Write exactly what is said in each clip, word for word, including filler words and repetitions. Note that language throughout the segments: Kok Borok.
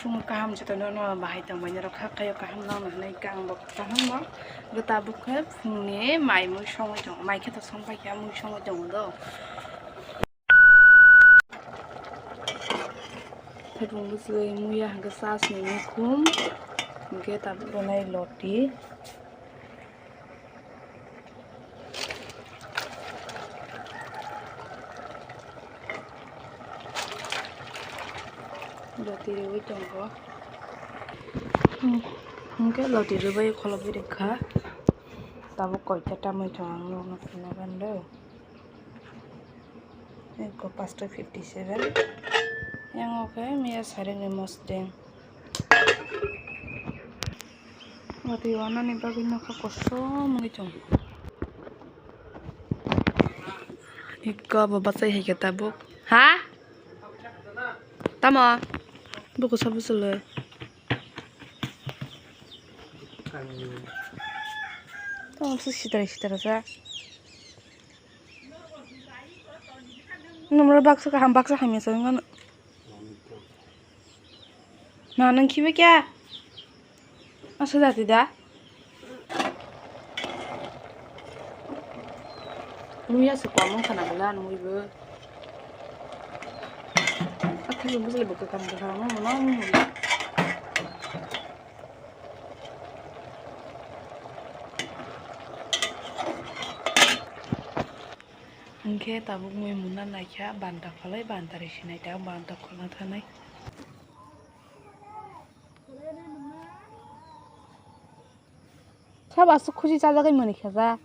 Phung kaham jotono no bahai tongmani rok kha, khayo kaham no hinwi kang bo kaham no. Bo tabuk khe phungni mai mui songwi tongo, mai khe to song pai kha, mui songwi tongo do. Khe phung bwswk muya hwnkhe sa sini muikhum, hwnkhe tabuk rwnai loti. Loti riwi tongo. Hwnkhe loti ribai kholobwi rwkha. Tabuk koita tamwi tongo ang nukna phaimani do. Eko pasto fifty seven. Yang oke miya sareng ni mosdeng. Watwi wanani bagwi nokha kosom wngwi tongo. Ikko bo bachai hai khe tabuk. Ha? Tamo? Buku sabu solo. Tamo se sitara sitara sa. Nomor baksa kaham baksa hamya sa wngmano. Na nang khibi kya? Asa jati da? Muya se kwamung khana bela nungwi bo. Akhi bo bujle bo kakam bo khana mo mo mo. Hwnkhe tabuk mui muna naikha banta kholai banta ri sinai ta banta kholna thanai. Sabo aswk khusi chajagwi mani khaja.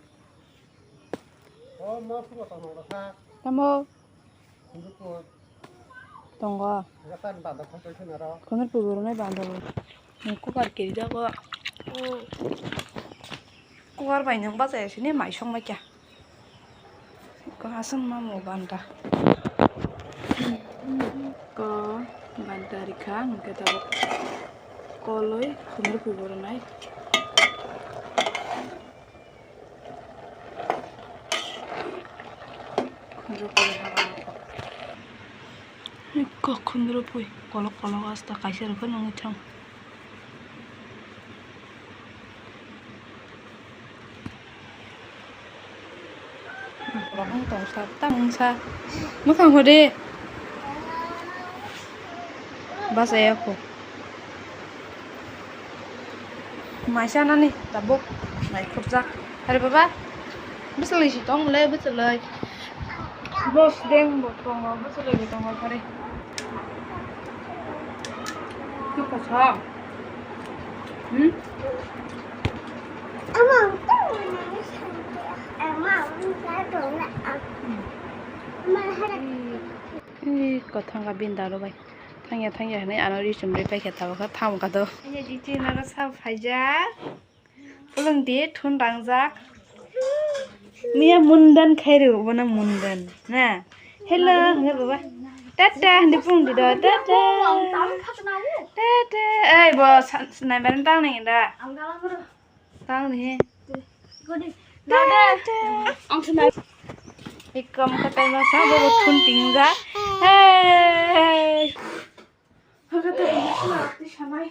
Tamo? Tongo. Khunur pugurunai banta bo. Kukar kiri jago. Kukar bai nang bachai sini mai song mai kya. Ko aswng mamo banta. Ko banta rikha hwnkhe tabuk koloi khunur pugurunai. Khunur pugurunai. Ko khunur pui kolok kolok asta kaisa rwkhe nangwi thang. Borok wng tong sa, tang wng sa. Mwkhang hode. Bachaya kho. Mai chanani tabuk naikhukjak. Are baba, bwchlwi si tong le, bwchlwi. Bos deng bo tongo, bwchlwi bo tongo, kare. Twi kosom. Hmm? Ih, kothang ka bini daro bai. Thangya, thangya hinui ano ri chumri paikha tabukha thamkha do. Ani diti naro sa phaijak. Pulung di thun rangjak. Miya mundan khai rw bono mundan. Na. Hello, hwnkhe baba. Tata, hindi pulung di do. Tata. Tata. Ei, bo sa-, naibar tang ni da. Tang ni. Tata. Ang sunai. Ikam katai masa bo thun tingjak. Hey. Hwnkhe to sanai.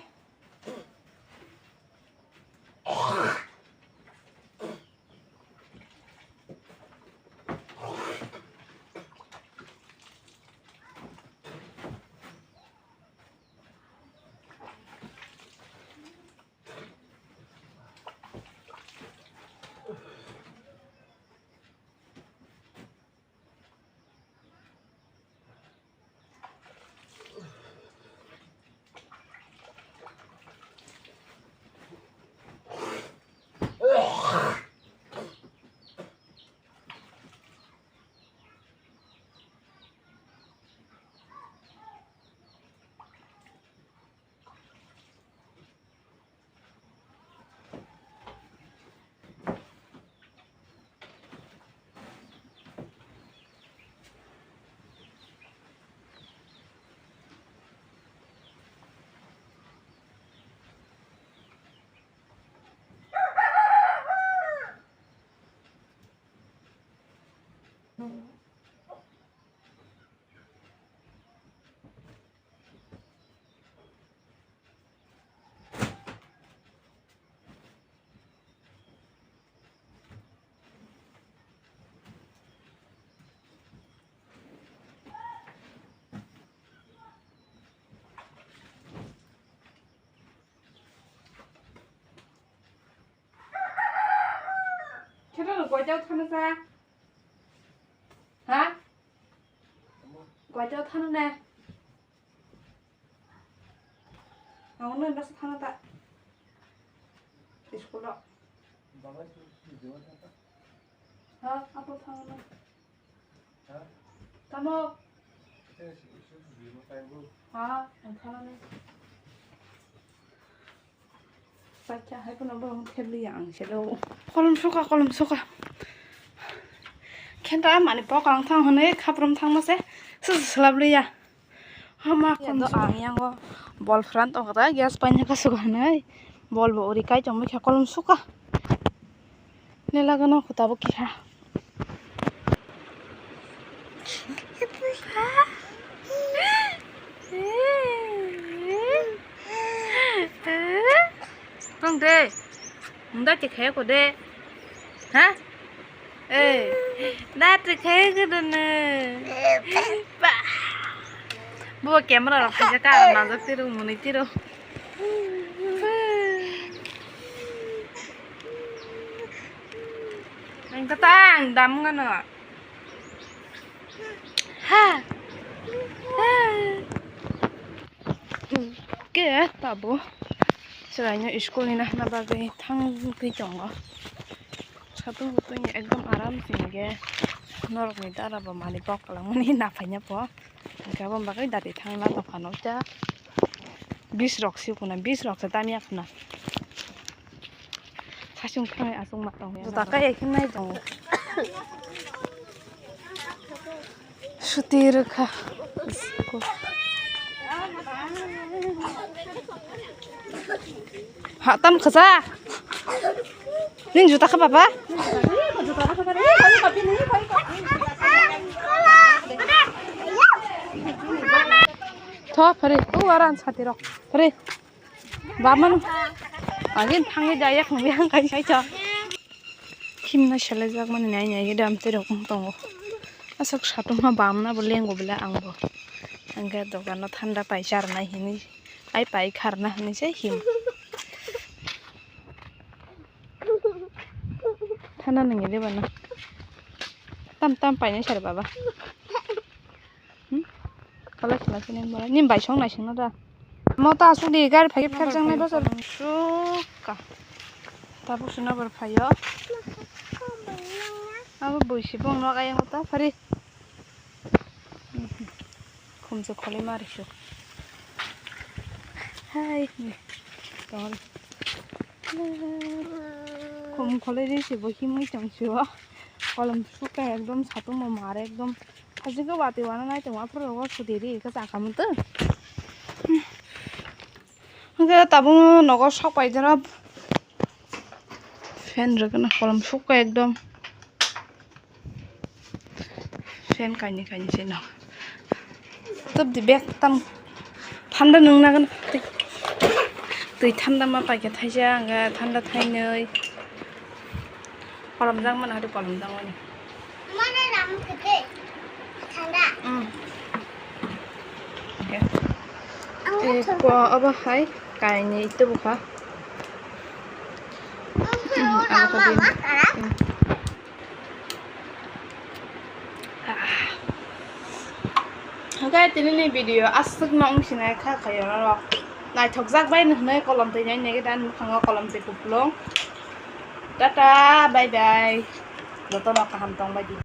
Koito thana sa? Ha? Koito thana ne? Ang nang rasa thana ta? School o. Ha, apa thana? Tamo? Ha, ang thana ne. Paikha hai phano borok thep liya ang selo. Kolom suka, kolom suka. Khenta mani pok ang thang hwnwi khaprom thangma se, se se selap liya. Hama ya kolom do suka. Ang yango bol phrang tong kha, gas paina ka suka hwnwi. Bol bo uri kai tong kha kolom suka. Nela gano kho tabuk kiha. Tong de. Munda te khaya ko de. Ha? Eh. Da te khaya ko de ne. Ba. Bo camera rok khaja ka najak tiru muni tiru. Ang tatang dam ngano. Ha. Ha. Ke tabo. Chwraino school ni nahna bagwi thangwi tongo. Satung butungni ekdom aram se hingke norokni dara bo mani bok kwlangmani nafaina po. Hingke aboni bagwi dati thangna tongphano ta. Bis rok se kuna, bis rok se tamya khuna. Khasung khanai aswk ma tong. Juta kai khe nai tongo. Suti rwkha. Ha, tam khasa. Nini juta kha, papa? Tho, phari. O, aran sati rok. Phari. Bamano. Agin thangwi jaya khumbi ang kai sai cha. Khimna selai jak mani nai nai dam te rok tongo. Aswk satung ma bamna bo lengo bela ang bo. Angke dogan no thanda pai charnai hini. Ai pai kharna hini se him. Thana nang ele bana. Tam tam painai sar baba. Hmm? Kala kala sini bala. Nim bai song nai sing na da. Mo ta su di gari phai phar jang nai bosor. Suka. Ta bu suna bar phayo. Abo bui si bong nok ayang ta phari. Khumsa kholai mari su. Hai. Tol. Khum kholai ri se bo himui tong si o. Kolom suka ekdom satung bo mar ekdom. Ajingo watwi wana nai tongma phuru rogo sudi ri khe chakha mutu. Hwnkhe tabuk nogo sok pai jora fan rwgwna kolom sukha ekdom fan kainwi kainwi se no tubdi bek tam thanda nung nagwna twi thanda ma paikha thaisa hwnkhe thanda thainwi. Kolomjak mano hari kolomjak mani. Mana ram kete. Thanda. Hmm. Okay. Ang eh, thanda. Ko abo hai kainwi itu buka. Ang hmm, ram abo mama din. Kara. Hmm. Ah. Hwnkhe tinini video aswkno wng sinai kha khayo norok. Naithokjak bai hwnwi kolom twi nai nege dan mukhango kolom twi kupulung. Tata, bye bye. Jotono kaham tong bai di.